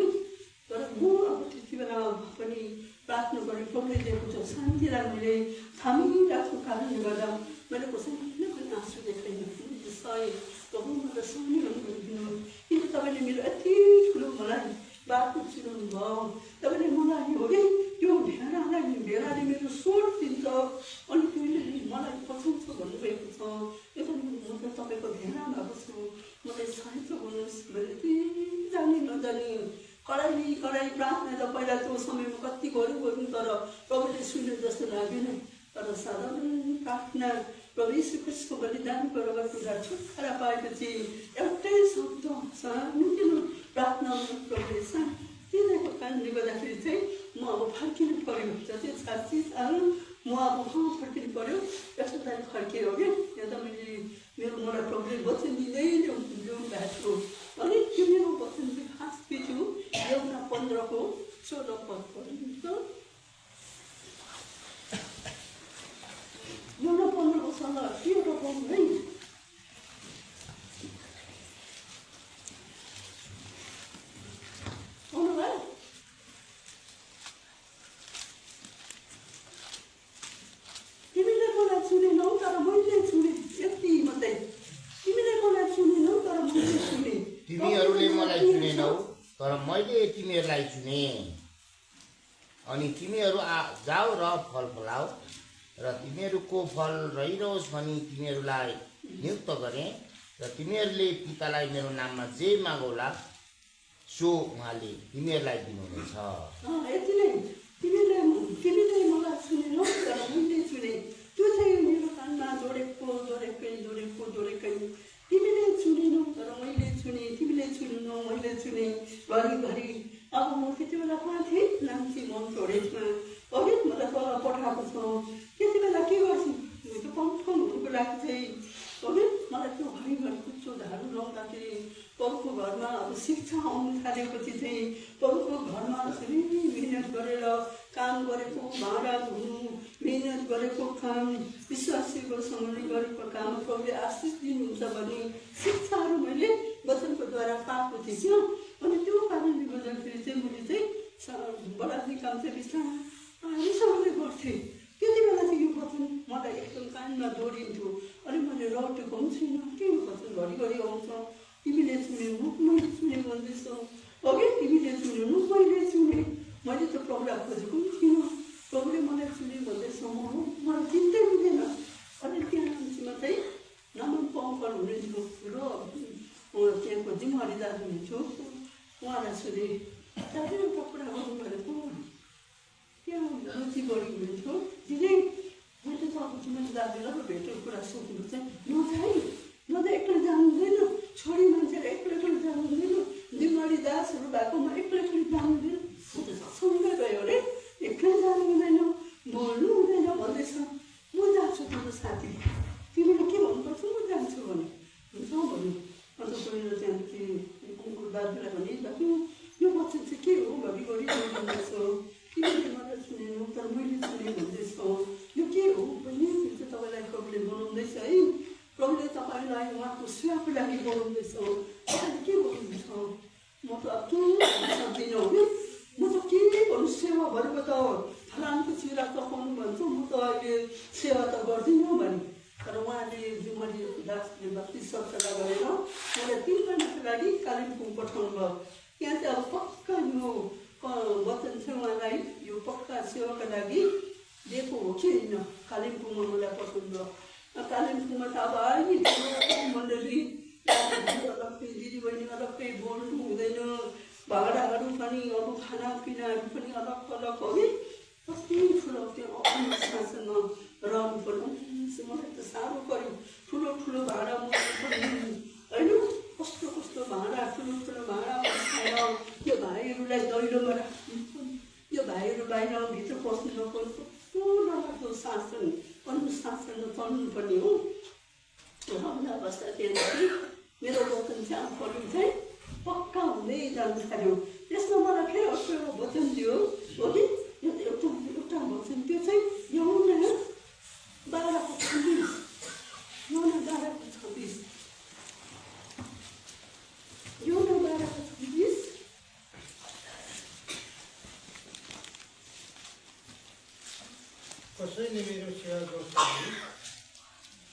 तर म अब त्यति बेला पनि प्रार्थना गर्ने प्रभुले दिएको छ शान्तिलाई मैले थामिरहेको कारणले गर्दा मैले कसैले पनि आँसु देखाइनँ। सय प्रभु म त सहने गरिदिनु, किन तपाईँले मेरो यति ठुलो मलाई बाटो चिनाउनु भयो, तपाईँले मलाई हो कि त्यो भेडाले मेरो स्वर दिन्छ, अनि त्यसले मलाई पछाउँछ भन्नुभएको छ। यो पनि म त तपाईँको भेडा भएको छु, मलाई सहायता गर्नुहोस् भने यति जाने नजाने कराई प्रार्थना त पहिला त्यो समयमा कति गर्नु, तर प्रभुले सुन्ने जस्तो लागेन। तर साधारण प्रार्थना प्रभु यीशु ख्रीष्टको बलिदानको रगतद्वारा छुटकारा पाएपछि एउटै शब्द सानो प्रार्थना प्रभुले शान्ति दिएको कारणले गर्दाखेरि चाहिँ म अब फर्किनु पर्यो। जति 86 साल म अब फर्किनु पर्यो, यस्तो तारिक फर्किएर हो क्या। त्यहाँ त मलाई प्रभुले वचन दिँदै ल्याउनु भएको थियो। अनि त्यो मेरो वचन चाहिँ खास के थियो, एउटा 15को 14 पद पढ्नुहुन्छ। एउटा 15को सल्लाह के एउटा पढ्नु है। तिमीले मलाई सुनेनौ तर मैले सुने यति मात्रै। तर मैले तिमीहरूलाई चुने अनि तिमीहरू जाऊ र फल फलाऊ र तिमीहरूको फल रहिरहोस् भनी तिमीहरूलाई नियुक्त गरेँ र तिमीहरूले पितालाई मेरो नाममा जे मागौला सो उहाँले तिमीहरूलाई दिनुहुनेछ। यति नै तिमीले मलाई सुनेनौ तर मैले चुने त्यो चाहिँ मेरो कानमा जोडेकै तिमीले चुनेनौ तर मैले चुने तिमीले चुनेनौ मैले चुने घरिघरि। अब म त्यति बेला कहाँ थिएँ नाम्ची मन छोडेमा अघि मलाई तल पठाएको छ त्यति बेला के गर्छु त्यो कन्फर्म हुनुको लागि चाहिँ अघि मलाई त्यो घरिघरि कुच्चो झाडु लाउँदाखेरि परुको घरमा अब शिक्षा आउनु थालेपछि चाहिँ परुको घरमा यसरी मिहिनेत गरेर काम गरेको भाँडा धुनु मिहिनेत गरेको काम विश्वासीकोसँगले गरेको काम प्रभुले आशिष दिनुहुन्छ भन्ने शिक्षाहरू मैले वचनको द्वारा पाएको थिएँ क्या। अनि त्यो कारणले गर्दाखेरि चाहिँ मैले चाहिँ बढाउने काम चाहिँ बिस्तारै गर्थेँ। त्यति बेला चाहिँ यो वचन मलाई एकदम कानमा जोडिन्थ्यो। अनि मैले रटेको पनि छुइनँ के यो वचन घरिघरि आउँछ तिमीले चुनेनौ मैले चुने भन्दैछौ अघि तिमीले चुनेनौ मैले चुने मैले त प्रभुलाई खोजेको पनि थिइनँ प्रभुले मलाई चुने भन्दैछौ मलाई चिन्तै हुँदैन। अनि त्यहाँ मान्छेमा चाहिँ नमन पङ्कल हुनुहुन्थ्यो र त्यहाँको जिम्मेवारीदार हुनुहुन्थ्यो उहाँलाई सोधे दाजु एउटा कुरा गर्नु भनेको त्यहाँ रुचि बढी हुनुहुन्थ्यो दिदी मैले त अब तिमीले दाजुलाई भेटेको कुरा सोध्नु चाहिँ नजाई एक्लै जानु हुँदैन छोरी मान्छेले एक्लै जानु हुँदैन जिम्मेवारी दासहरू भएकोमा एक्लै जानु हुँदैन सँगै गयो अरे एक्लै जानु हुँदैन बोल्नु हुँदैन भन्दैछ। म जान्छु तिम्रो साथी तिमीले के भन्नुपर्छ म जान्छु भने हुन्छ भन्यो। अन्त पहिलो त्यहाँदेखि उनको दाजुलाई भने दाजु यो वचन चाहिँ के हो घरिघरि भन्दैछ तिमीले मलाई सुनेनौ तर मैले सुने भन्दैछौ यो के हो भने चाहिँ तपाईँलाई प्रभुले बनाउँदैछ है प्रभुले तपाईँलाई उहाँको सेवाको लागि बनाउँदैछ तपाईँले के गर्नुहुन्छ म त अब के सक्दिनँ है म त के भन्नु सेवा भनेको त फलानको चिरा चपाउनु भन्छ म त अहिले सेवा त गर्दिनँ भने। तर उहाँले जुमरी दासले 32 सप्ताह गरेर मलाई 3 महिनाको लागि कालिम्पोङ पठाउनु भयो। त्यहाँ चाहिँ अब पक्का यो वचन चाहिँ उहाँलाई यो पक्का सेवाको लागि दिएको हो कि होइन कालिम्पोङमा मलाई पठाउनु भयो। कालिम्पोङमा त अब अहिले मण्डली अलग्गै दिदीबहिनी अलग्गै बोल्नु हुँदैन भाँडाहरू पनि अब खानापिनाहरू पनि अलग अलग हो कि कति ठुलो त्यो अनुशासनमा रहनु पर्यो। मलाई त साह्रो पऱ्यो ठुलो ठुलो भाँडा मोल्नु पर्ने होइन कस्तो भाँडा ठुलो भाँडा खाएर त्यो भाइहरूलाई दैलोमा राख्नु यो भाइहरू बाहिर भित्र पस्नु नपर्ने कस्तो नराम्रो शासन अनुशासन चल्नुपर्ने हो। अवस्था त्यहाँदेखि मेरो वचन चाहिँ पढ्नु चाहिँ पक्का हुँदै जानु थाल्यो। त्यसमा मलाई फेरि अर्को एउटा वचन दियो हो कि एउटा वचन त्यो चाहिँ यौना 12:26 कसैले मेरो सेवा गर्छ भने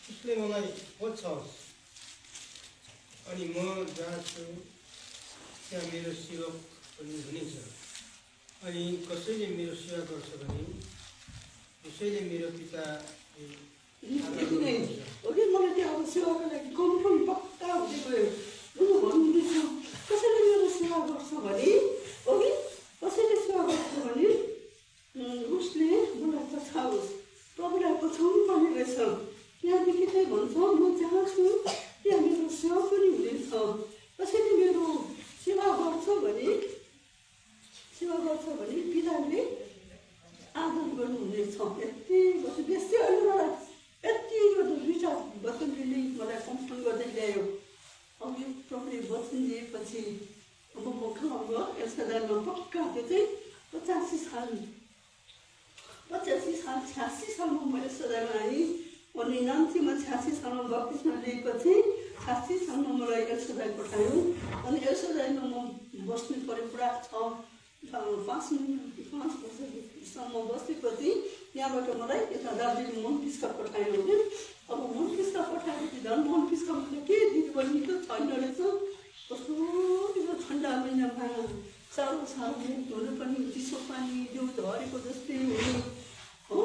उसले मलाई पछाओस् अनि म जहाँ छु त्यहाँ मेरो सेवक पनि हुनेछ। अनि कसैले मेरो सेवा गर्छ भने उसैले मेरो पिता मलाई त्यो अब सेवाको लागि कन्फर्म पक्का हुँदै गयो भन्नुहुँदैछ। कसैले मेरो सेवा गर्छ भने अघि कसैले सेवा गर्छ भने उसले मलाई पछाओस् प्रभुलाई पछाउनु पर्ने रहेछ। त्यहाँदेखि चाहिँ भन्छ म जहाँ छु त्यहाँ मेरो सेवा पनि हुनेछ। कसैले मेरो सेवा गर्छ भने पिताले आदर गर्नुहुनेछ। यति बेसी अहिले मलाई यति विचार वचनले मलाई कम्फर्म गर्दै ल्यायो। अब यो प्रभुले वचन दिएपछि अब म कहाँ अब एल्सादारमा पक्का त्यो चाहिँ 85 साल 86 सालमा म एल्सादारमा आएँ। अनि नाम्चीमा 86 सालमा बत्तिसमा लिएपछि 86 सालमा मलाई एल्सादाई पठायो। अनि एल्सादाईमा म बस्नु पऱ्यो पुरा 5 वर्षसम्म बसेपछि त्यहाँबाट मलाई यता दार्जिलिङ मनपिस्का पठायो भने अब मनपिस्का पठाएपछि झन् मनपिस्कामा के दिदीबहिनी त छैन रहेछ कस्तो ठन्डा महिनामा साह्रो साह्रो मुख धुनु पनि चिसो पानी जिउ झरेको जस्तै हुने हो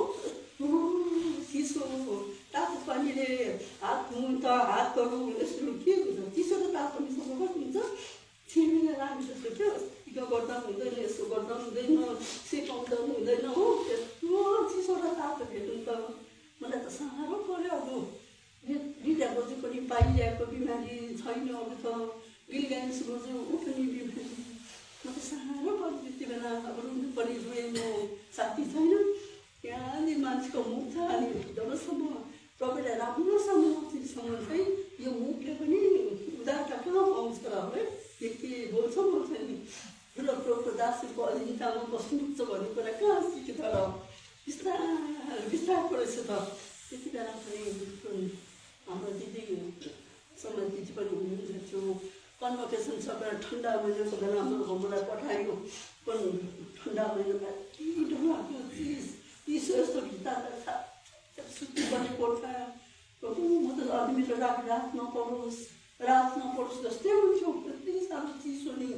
चिसो तातो पानीले हात धुनु त हातहरू यस्तो के हुन्छ चिसो र तातो मिसँग कति हुन्छ छिमेर लाग्ने जस्तो क्या टिका गर्दा हुँदैन यसो गर्दा हुँदैन सेकाउँदा हुँदैन हो यस्तो चिसो र तातो भेट्नु त मलाई त साह्रो पऱ्यो अब रिटा बोजू पनि पाइरहेको बिमारी छैन अब त गिलगाइन्स बोजू उठ्ने बिमारी म त साह्रो पऱ्यो त्यति बेला अब रुनु पनि रुएँ म साथी छैन त्यहाँनिर मान्छेको मुख छ अनि जबसम्म तपाईँलाई राम्रोसँग नचिसम्म चाहिँ यो मुखले पनि उदारता कहाँ पाउँछ र है के बोल्छ नि ठुलो प्रोको दासहरूको अलिकतामा बस्नुहुन्छ भन्ने कुरा कहाँ सिक्यो त र बिस्तारै बिस्तारै परेछ त त्यति बेला पनि हाम्रो दिदी समय दिदी पनि हुनुहुन्थ्यो थियो कन्भोकेसन सबै ठन्डा महिनाको बेला हाम्रो घरबाट पठायो पनि ठन्डा महिनामा यति डरलाग्दो चिसो यस्तो भित्ता सुत्नुपर्ने कोठा म त अलिमिटर रात नपरोस् जस्तै हुन्थ्यो यति साह्रो चिसो नि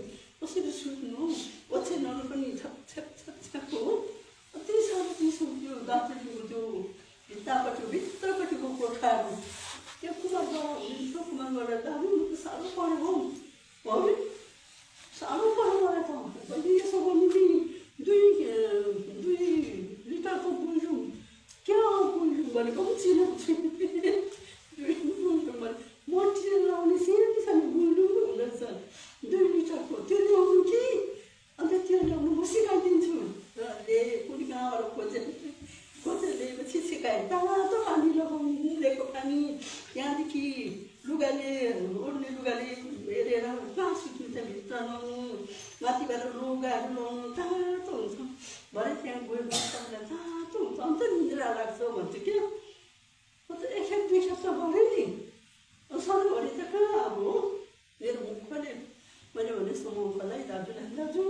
कसरी सुत्नु ओछ्यानहरू पनि छ्याप हो यति साह्रो चिसो हुन्थ्यो दार्जिलिङको त्यो भित्रपट्टिको कोठाहरू त्यो कुमारबाट हुन्थ्यो कुमारबाट जानु त साह्रो पऱ्यो हौ है साह्रो पऱ्यो मलाई त कहिले यसो गर्नु नि दुई लिटरको बुझौँ क्या बुझौँ भनेको पनि चिनाउँछु मट्टिएर लाउने सानो सानो बुल्नु हुँदोरहेछ 2 लिटरको त्यो ल्याउनु कि अन्त त्यो ल्याउनु म सिकाइदिन्छु र कुनै कहाँबाट खोजेर ल्याएपछि सिकाएँ तातो पानी लगाउनु लिएको पानी त्यहाँदेखि लुगाले ओड्ने लुगाले हेरेर कहाँ सुत्नु त्यहाँ भित्र लाउनु माथिबाट लुगाहरू लाउनु तातो हुन्छ भरे त्यहाँ गयो भने तपाईँलाई तातो हुन्छ अन्त निद्रा लाग्छ भन्छ क्या म त 1 खेप 2 खेप त गरेँ नि सधैँभरि त कहाँ अब मेरो मुखले मैले भनेसम्म उनलाई दाजु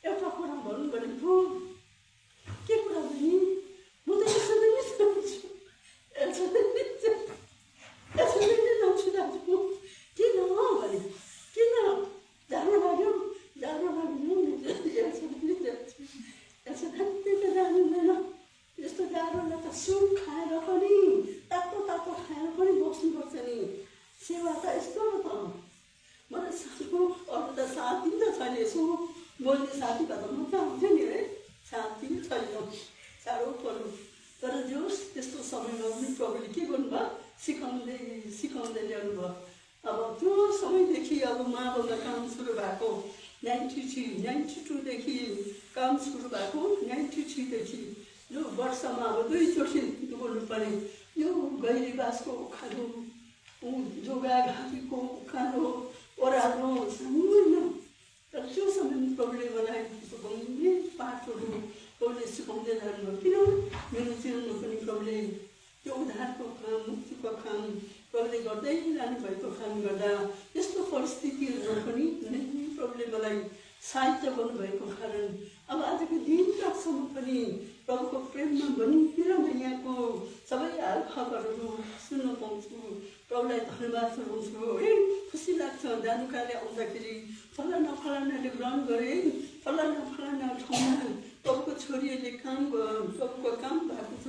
एउटा कुरा भनौँ भनेको के कुरा भने म त यसरी नै जान्छु यसरी नै जान्छु दाजु किन भने किन जानु लाग्यो यसरी त जानुहुँदैन यस्तो जाडोलाई त सुप खाएर पनि तातो खाएर पनि बस्नुपर्छ नि सेवा त यस्तो हो त मलाई साथीको अरू त साथी त छैन यसो बोल्ने साथीबाट मात्र आउँथ्यो नि है साथी छैन साह्रो पऱ्यो तर जोस् त्यस्तो समयमा पनि प्रभुले के गर्नुभयो सिकाउँदै ल्याउनु भयो अब त्यो समयदेखि अब मावलमा काम सुरु भएको 92देखि काम सुरु भएको 93देखि यो वर्षमा अब 2 चोटि बोल्नु पर्ने यो गैरीवासको उखालो जोगा घाँटीको उखालो ओह्रालो सानो तर त्यो समयमा प्रभुले मलाई गम्भीर पाठहरू प्रभुले सिकाउँदै जानुभयो किन मेरो जीवनमा पनि प्रभुले त्यो उद्धारको काम मुक्तिको काम प्रभुले गर्दै लानुभएको काम गर्दा यस्तो परिस्थितिहरूमा पनि प्रभुले मलाई साहित्य गर्नुभएको कारण अब आजको दिन तकसम्म पनि प्रभुको प्रेममा भनिरहनु यहाँको सबै हालखबरहरू सुन्न पाउँछु प्रभुलाई धन्यवाद चढाउँछु है खुसी लाग्छ जानुकाले आउँदाखेरि फलानाले ग्रहण गरे फलाना ठाउँमा प्रभुको छोरीहरूले प्रभुको काम भएको छ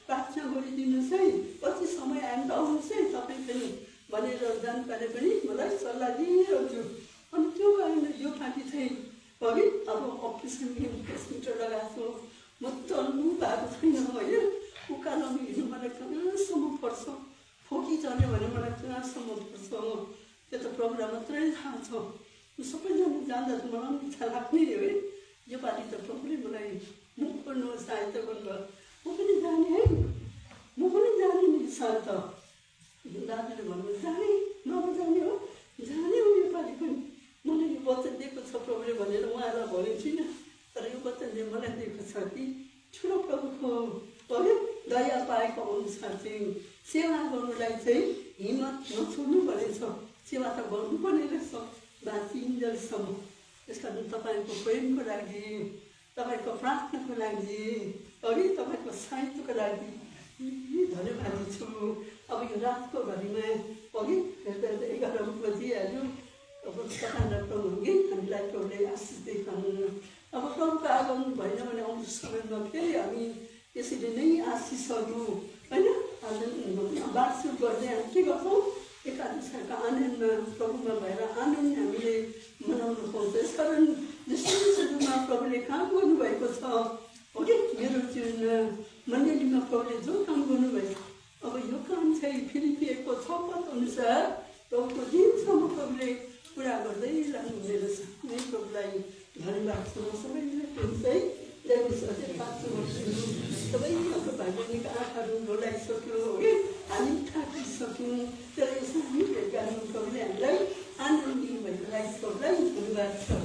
प्रार्थना गरिदिनुहोस् है कति समय आएर आउनुहोस् है तपाईँ पनि भनेर जानुकाले पनि मलाई सल्लाह दिइरहन्छु अनि त्यो कारण यो पार्टी चाहिँ है अब अप्रेसन लगाएको छु म चल्नु भएको छैन होइन उकालोमा हिँड्नु मलाई कहाँसम्म पर्छ फोकी चल्यो भने मलाई कहाँसम्म पर्छ त्यो त प्रोग्राम मात्रै थाहा छ सबैजना जाँदा त मलाई पनि इच्छा लाग्ने है यो पालि त प्रभुले मलाई मुख गर्नु सहायता गर्नुभयो म पनि जाने है म पनि जाने नि साथ दाजुले भन्नु जाने नजाने हो जाने हो यो पालि पनि मलाई यो वचन दिएको छ प्रभुले भनेर उहाँलाई भनेको छुइनँ तर यो वचनले मलाई दिएको छ कि ठुलो प्रभुको दया पाएको अनुसार चाहिँ सेवा गर्नुलाई चाहिँ हिम्मत नछोड्नु भनेछ सेवा त गर्नुपर्ने रहेछ बाँचिन्जेलसम्म त्यस कारण तपाईँको प्रेमको लागि तपाईँको प्रार्थनाको लागि अघि तपाईँको साहित्यको लागि धन्यवादी छु अब यो रातको घडीमा अघि हेर्दा 11 बजिहाल्यो अब प्रधान प्रभुले हामीलाई प्रभुले आशिष देखाउनु। अब प्रभुको आगमन भएन भने आउँदो समयमा फेरि हामी यसरी नै आशिषहरू होइन बाँडचुँड गर्दै हामी के गर्छौँ एकादशीका आनन्दमा प्रभुमा भएर आनन्द हामीले मनाउनु पाउँछ। यसकारण जस्तो सुरुमा प्रभुले काम गर्नुभएको छ हो कि मेरो जीवनमा मण्डलीमा प्रभुले जो काम गर्नुभएको अब यो काम चाहिँ फिलिपिएको 6 पद अनुसार प्रभुको दिनसम्म प्रभुले पुरा गर्दै लानुहुने रहेछ। नै प्रभुलाई धन्यवाद छ। सबैलाई चाहिँ सबै अब भाइबहिनीको आँखाहरू डोलाइसक्यो है हामी थाकिसक्यौँ तर यसमा हामी भेट गर्नु प्रभुले हामीलाई आनन्द दिनुभएको लागि प्रभुलाई धन्यवाद छ।